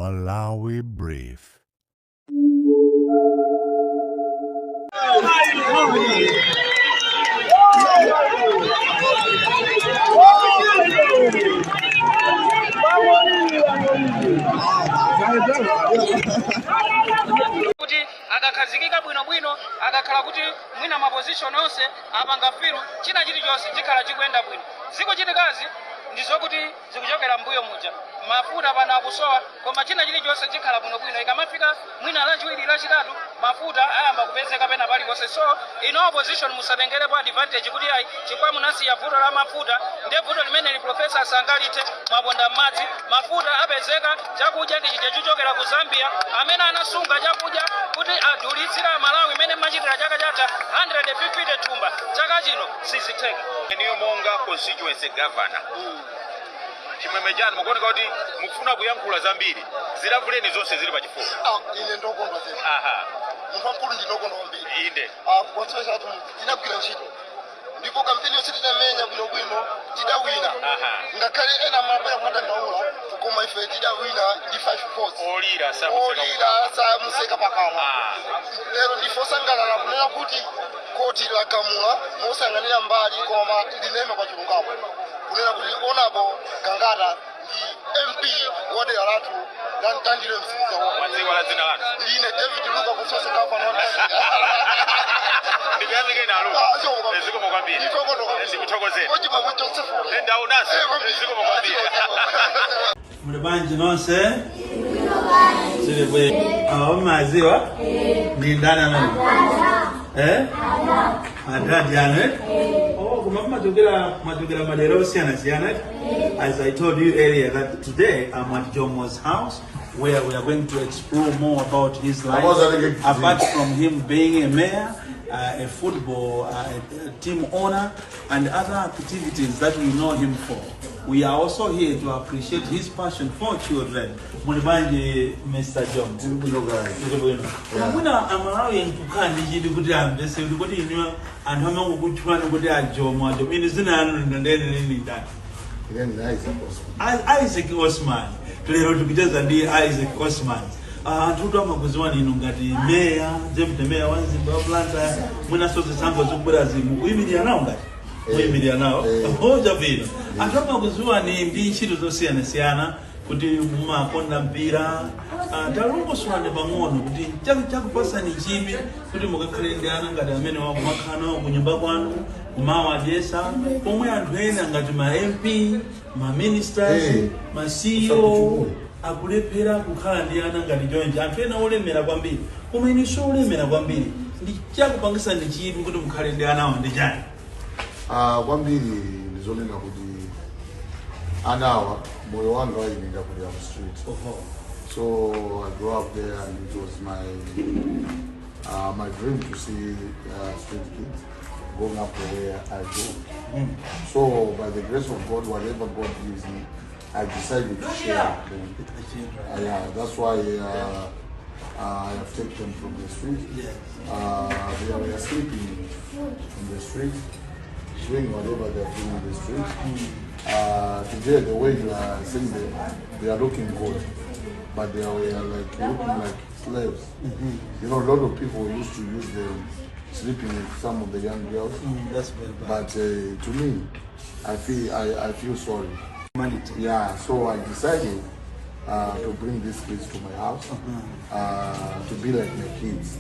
Malawi Brief. Kuti akakhazikika bwinobwino, akakhala kuti mwina ma position onse apanga fill, china chilichonse chikhala chikuyenda bwino. Zikuchitikazi ndi zokuti zikuchokera mbuyo muja, mafuta pano akusowa, koma china chilichonse chikhala bwinobwino. Ikamafika mwina Lachiwiri, Lachitatu, mafuta ayamba kupezeka pena paliponse. So ino opposition, musatengerepo advantage kuti ayi, chifukwa munasiya vuto la mafuta, ndiye vuto limeneli professor sangalithe. Mwaponda m'madzi. Mafuta apezeka. Chakudya ndi chija chochokera ku Zambia amene anasunga chakudya kuti adulitsire Amalawi imene machitira chaka chatha 150 thumba. Chaka chino sizitheka. Niyo monga constituency governor, chimwemwe chanu, mukuoneka kuti mukufuna kuyankhula zambiri, zilavuleni zonse zili pachifuwa. Ah, ine ndokondwa zedi. Munthu wamkulu, ndinokondwa kwambiri. Ah, constituency yathu tinagwira ntchito ndipo kampeni yonse tinamenya bwinobwino, tidawina. Ngakhale ena amabwera kumadandaula, koma ife tidawina ndi 5 votes. Olira samuseka. Olira samuseka pakamwa. Lero ndife osangalala kunena kuti koti lagamula mosayang'anira mbali, koma linema pa chilungamo kunena kuti Honourable Gangata ndi MP wa dera lathu la Mtandire Msiriza. Mwadziwa la dzina lanu? Ndine David Luka, constituency governor wa Mtandire. Ndikuyamikeni alu. Ah, zikomo kwambiri. Zikomo kwambiri. Nditokondwa kwambiri. Ndikuthokozeni. Ochimwemwe chonse. Ndaonanso. Zikomo kwambiri. Muli bwanji nonse? Zili bwino. Awa maziwa ndi ndani amene? Eh? Adadi anu, eh? Oh, koma kumachokera madera osiyana-siyana. As I told you earlier that today I'm at Jomo's house, where we are going to explore more about his life. Apart from him being a mayor, a football a team owner, and other activities that we know him for. We are also here to appreciate his passion for children. Muli bwanji, Mr. Jomo? Ndili bwino. Koma mwina Amalawi nkukhala ndi chidwi kuti amvese kuti inu anthu amangokutchulani kuti aJomo, aJomo. Inu zina yanu ndendene ni ndani? Isaac Osman. Lero tikucheza ndi Isaac Osman. Ah, anthu kuti amakuziwani inu ngati meya, deputy mayor wa mzinda wa Blantyre, mwinanso zisankho zikubwera mukuyimirira nawo, ngati muyimirira nawo. Oh, chabwino. Anthu amakuziwani ndi ntchito zosiyanasiyana, kuti mumakonda mpira. Ah, talongosolani pang'ono kuti chakupasani chidwi kuti mukakhale ndi ana ngati amene wakumakhala nawo kunyumba kwanu, kumawadyesa, pomwe anthu ena ngati ma MP, ma ministers, ma CEO usakuchukule. Akulephera kukhala ndi ana ngati chonchi, anthu ena olemera kwambiri. Koma inu si olemera kwambiri, ndi chakupangisani chidwi kuti mukhale ndi anawo ndi chani? Ah, kwambiri ndizonena kuti anawa, moyo wanga waine ndakulira ku street. So I grew up there and it was my dream to see street kids going up the way I do. So by the grace of God, whatever God gives me, I decided to share with them. Yeah, that's why I have taken them from the street. They were sleeping in the street, doing whatever they're doing in the street. Today, the way you are seeing them, they are looking good, but they were like looking like slaves. A lot of people used to use them sleeping with some of the young girls. That's very bad. But to me, I feel sorry. Humanity. Yeah, so I decided to bring these kids to my house to be like my kids.